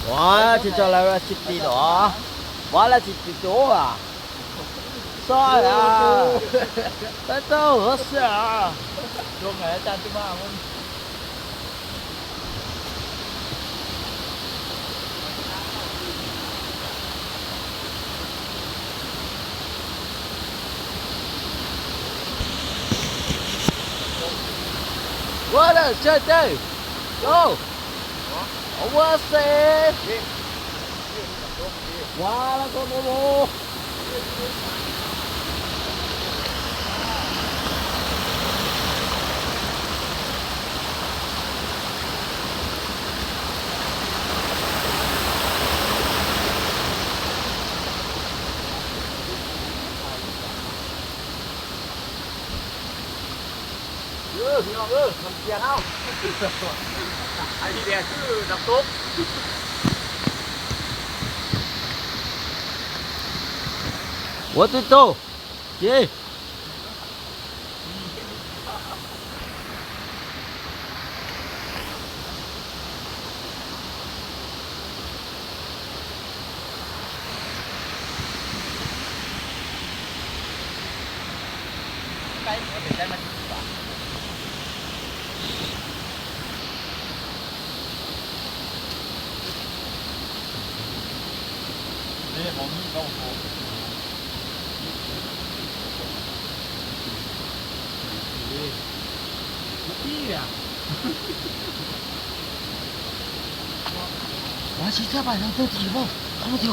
哇，这叫来了，这地道啊，完了，这地道啊，啥呀？这都合适啊。我的兄弟，哟，哇塞！ ເອີ ພີ່ນ້ອງເອີ ນ້ຳເຊຍເຮົາ ໄອ້ທີ່ແດງຄືນ້ຳຕົກ ໂອ້ ຕິໂຕ ເຈ. 哇，这这把人都提了，他们就